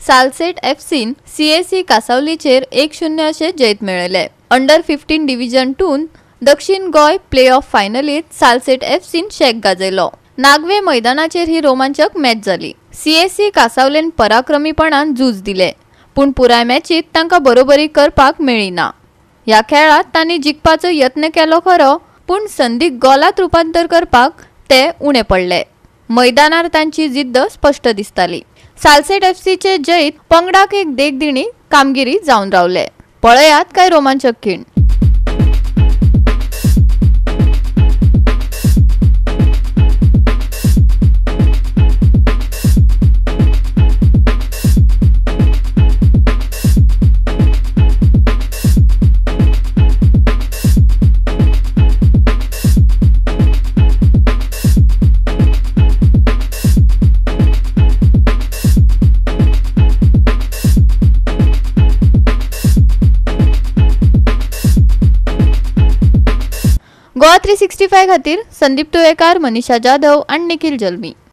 Salcete एफसीन CAC कासावलीचेर 1-0 अशें जैत मेळयलें. अंडर 15 डिव्हिजन 2 दक्षिण गोंय प्ले ऑफ फायनलीत सालसेट एफसीन शेक गाजयलो. नागवे मैदानाचेर ही रोमांचक मॅच जाली. सीएसी कासावलेन पराक्रमीपणान झूज दिले, पूण पुराय मॅचीत तांकां बरोबरी करपाक मेळ्ळी ना. ह्या खेळांत तांणी जिखपाचो यत्न केलो खरो, पूण संदीक गोलात रुपांतर करपाक ते उणे पडले. मैदानार तांची जिद्द स्पश्ट दिसताली. सालसेट एफसीचे जैत पंगडाक एक देखदिणी कामगिरी जावन रावले. पळयात काय रोमांचक खीण. गोवा 365 खातीर संदीप तुयेकार, मनीषा जाधव आनी निखिल जल्मी.